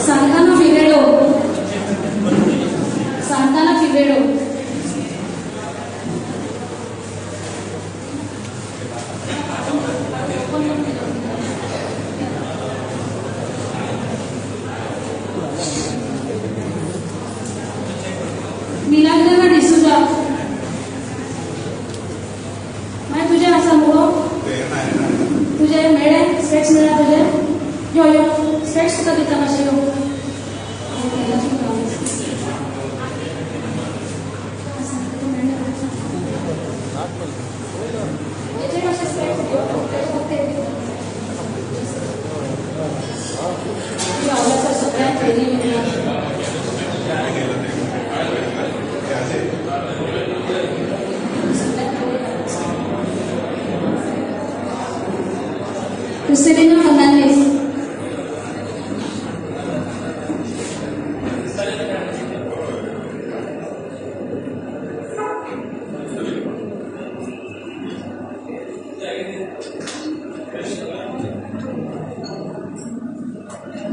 Santana Figueiredo, Santana Figueiredo. Milagrina D'Souza. मागीर तुजें आसा मुगो, तुजें मेळ्ळें स्पेक्स मेळ्ळा तुजें? यो यो स्पेक्स तुका दिता मातशें यो. Cristina Fernandez.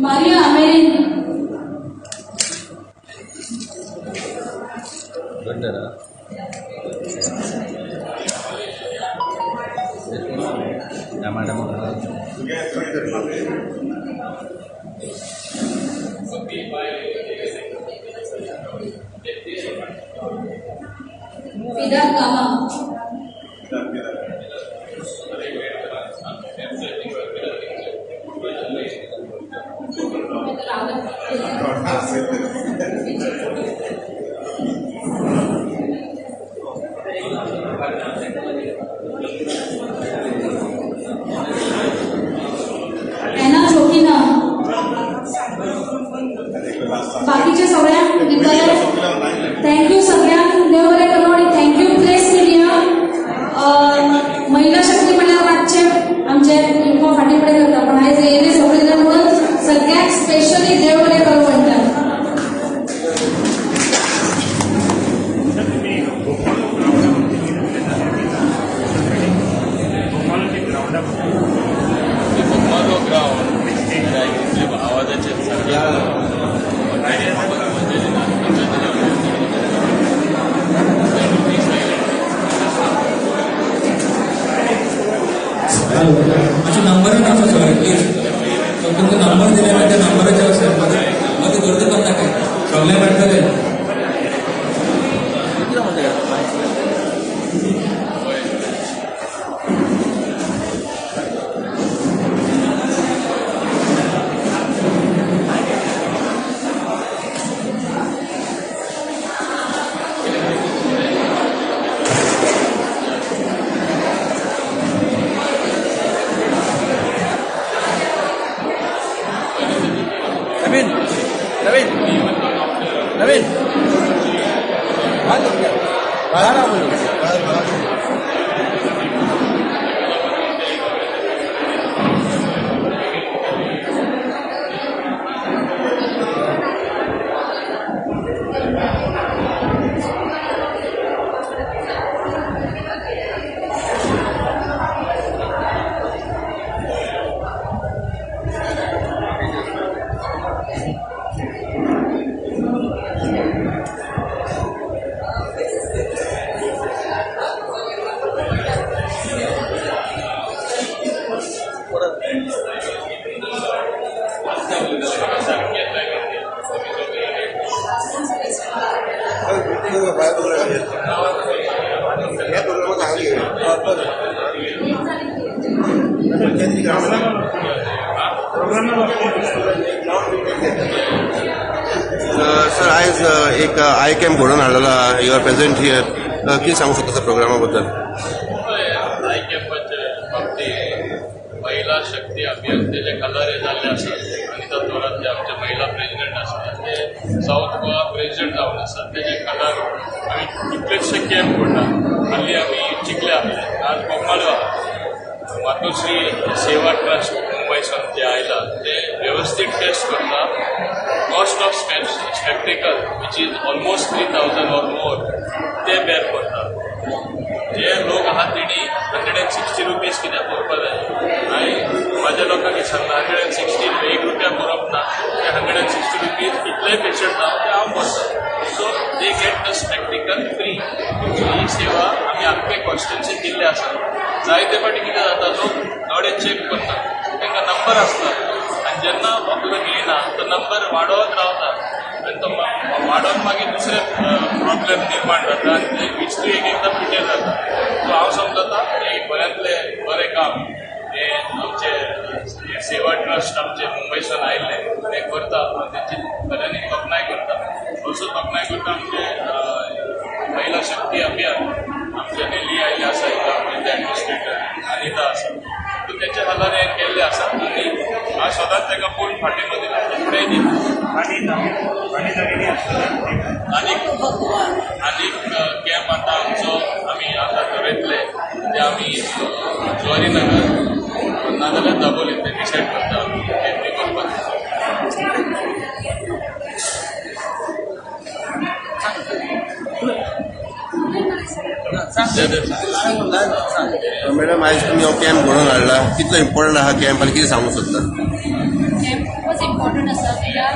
Maria Amerin. Fida Gama. Anna Chokina. बाकीचे सगळ्यांक दितले. Thank you सगळ्यांक, देव बरें करूं आनी thank you press media. महिला शक्ती म्हणल्यार मातशें आमचे लोक फाटीं फुडें करता, पण आयज येयले सगळे जाण म्हणून सगळ्यांक स्पेशली देव बरें करूं म्हणटा. मातशें नंबरान आसा सगळें प्लीज. तुमकां नंबर दिले जाल्यार त्या नंबराचेर वचून मदीं गर्दी करनाकाय, सगळें मेळटलें. Naveen, Naveen, Naveen, बाहर आओ. सर, आयज एक आय कॅम्प घडोवन हाडलेलो, you are present here, कितें सांगू शकता सर प्रोग्रामा बद्दल? आय कॅम्पाचे बाबतींत महिला शक्ती अभियान तेजे खाला हे जाल्ले आसा आनी तातूंत जे आमचे महिला प्रेजिडेंट आसा ते सावथ गोवा प्रेजिडेंट जावन आसा, तेजे खाला आमी कितलेशे कॅम्प करता. हाली आमी चिखले आसले, आज बोगमाळो आहा. मातोश्री सेवा ट्रस्ट मुंबयसून जे आयला ते वेवस्थीत टेस्ट करता. Cost of spectacle which is almost 3,000 or more ते बेर करता. जे लोक आहा तेणी 160 रुपीज कित्याक भरपा जाय. हांवें म्हाज्या लोकांक सांगलां 160 एक रुपया भरप ना, ते 160 कॉन्स्टिट्युन्सी दिल्ले आसा. जायते फावटी कितें जाता, लोक दोळे चॅक करता, तांकां नंबर आसता आनी जेन्ना वखद घेयना तो नंबर वाडोवत रावता आनी तो वाडोवन मागीर दुसरे प्रॉब्लेम निर्माण जाता आनी विस्तूय एक एकदां पिड्ड्यार जाता. सो हांव समजता हें बऱ्यांतलें बरें काम हें आमचे सेवा ट्रस्ट आमचे मुंबयच्यान आयिल्लें तें करता आनी तेंची खऱ्यांनी तोखणाय करता. ऑल्सो तोखणाय करता आमचे महिला शक्ती अभियान, आमचे नेली आयिल्ले आसा, आमचे एडमिनिस्ट्रेटर अनिता आसा, सो तेच्या खाला हें केल्लें आसा आनी हांव सदांच ताका पूर्ण फाटीं दिला फुडें दिता. आनीक आनीक कॅम्प आतां आमचो आमी आतां थरयतले ते आमी जुवारी नगर नाजाल्यार दाबोली ते डिसायड करता ते करपाक. मॅडम, आयज तुमी हो कॅम्प घडोवन हाडला, कितलो इम्पॉर्टंट आहा कॅम्प आनी कितें सांगूंक सोदता? कॅम्प खूबच इम्पॉर्टंट आसा कित्याक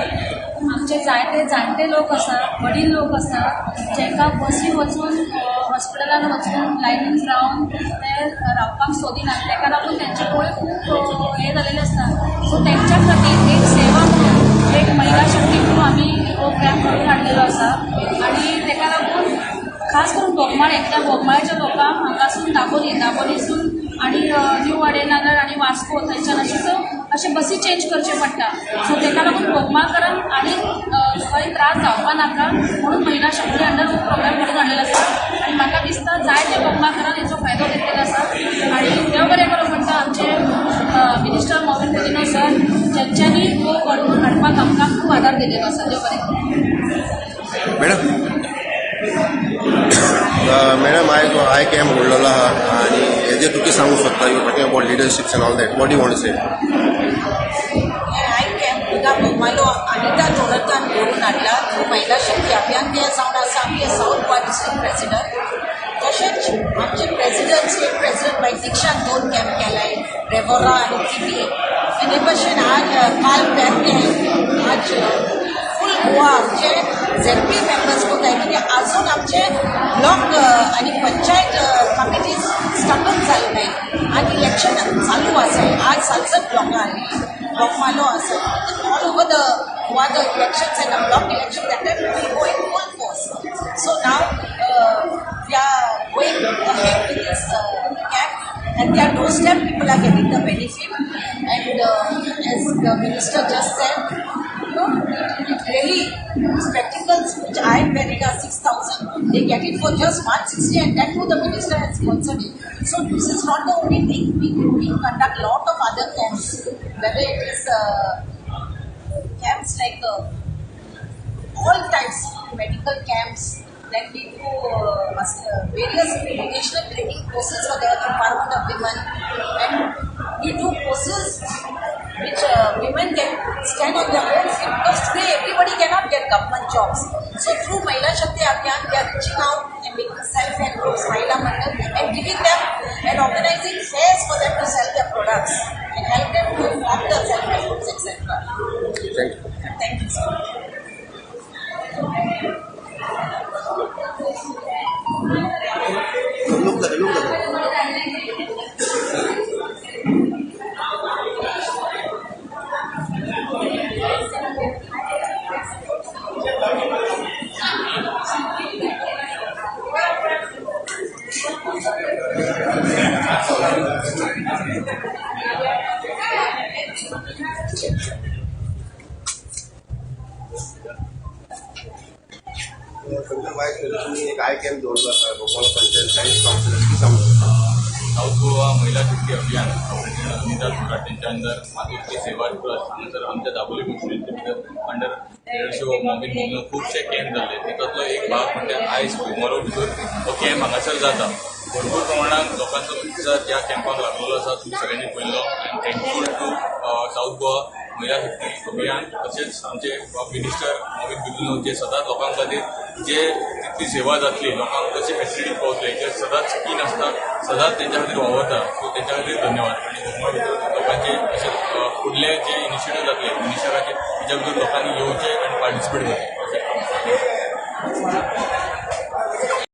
आमचे जायते जाणटे लोक आसा, वडील लोक आसा, जांकां बसी वचून हॉस्पिटलान वचून लायनीन रावन ते रावपाक सोदिनात, ताका लागून तेंचे दोळे खूब हें जालेले आसता. सो तेंच्या खातीर एक सेवा म्हणून एक महिला शक्ती म्हणून आमी हो कॅम्प घडोवन हाडलेलो आसा. आनी ताका लागून खास करून बोगमाळे, कित्याक बोगमाळ्याच्या लोकांक हांगासून दाबोली, दाबोलीसून आनी न्यू वाडेनगर आनी वास्को थंयच्यान अशें अशें बसी चेंज करचे पडटा. सो ताका लागून बोगमाळकरांक आनी खंय त्रास जावपा नाका म्हणून महिला शक्ती अंडर हो प्रोग्राम घडोवन हाडलेलो आसा. आनी म्हाका दिसता जायते बोगमाळकरांक हेचो फायदो घेतलेलो आसा. आनी देव बरें करूं म्हणटा आमचे मिनिस्टर मॉविन गुदिन्हो सर, ज्यांच्यांनी हो घडोवन हाडपाक आमकां खूब आदार दिलेलो आसा. देव बरें करूं. मॅडम, आयज हो आय कॅम्प घडलेलो आहा आनी हेजेर तूं कितें सांगूंक सोदता? You talking about leaderships and all that, what you want to say? I camp हिंगा बोगमालो अनिता थोरातान घडोवन हाडला थ्रू महिला शक्ती अभियान. ते जावन आसा आमचे सावथ गोवा डिस्ट्रिक्ट प्रेसिडंट, तशेंच आमचे प्रेसिडंट स्टेट प्रेसिडंट बाय दीक्षान 2 कॅम्प केलाय, रेवोरा आनी थिवी. आनी हे भशेन आज काल पेरणे आज फूल गोवा आमचे झेडपी मेंबर्स कोताय, कित्याक आजून आमचे ब्लॉक आनी पंचायत कमिटीज स्थापन जाले नाय आनी इलेक्शन चालू आसा. आज सालसत ब्लॉकान बोगमालो आसा, all over the Goa the elections and the block election that time we go in full force. So now we are going ahead with this camp and their doorstep people are getting the benefit. And as the minister just said, you know, it really spectacles which I am wearing are 6,000. They get it for just 160, and that too the minister has sponsored it. So this is not the only thing. We conduct lot of other camps, whether it is camps like all types, medical camps. Then we do various vocational training courses for the empowerment of women, and we do courses which women can stand on their own feet, because today everybody cannot get government jobs. So through Mahila Shakti Abhiyan, we are reaching out and making self-help groups, Mahila Mandal, and giving them and organizing fairs for them to sell their products and help them to form the self-help groups, etc. Thank you. Thank you, sir. Look, look, look. तुम्ही एक I camp दवरलो आसा Bogmalo panchayat science council, कितें सांगूंक सोदता? South Goa महिला शक्ती अभियान president Anita Thorat तेंच्या अंडर मातोश्री सेवा ट्रस्ट हांगासर आमच्या दाबोली कॉन्स्टिट्युएन्सी भितर under leadership of Mauvin Godinho खुबशे कॅम्प जाल्ले. तितूंतलो एक भाग म्हणजे आयज बोगमाळो भितर हो कॅम्प हांगासर जाता. भरपूर प्रमाणात लोकांचो प्रतिसाद ह्या कॅम्पाक लागलेलो आसा, तुमी सगळ्यांनी पळयल्लो. I am thankful to South Goa Mahila Shakti Abhiyan तशेंच आमचे मिनिस्टर मॉविन गुदिन्हो जे सदांच लोकां खातीर जे तितली सेवा जातली, लोकांक कशी फेसिलिटी पावतली हेचेर सदांच कीन आसता, सदांच तेंच्या खातीर वावरता. सो तेंच्या खातीर धन्यवाद. आनी बोगमाळो भितर लोकांचे अशें फुडले जे इनिशिएटीव जातले मिनिस्टराचे तेच्या भितर लोकांनी येवचे आनी पार्टिसिपेट करचें.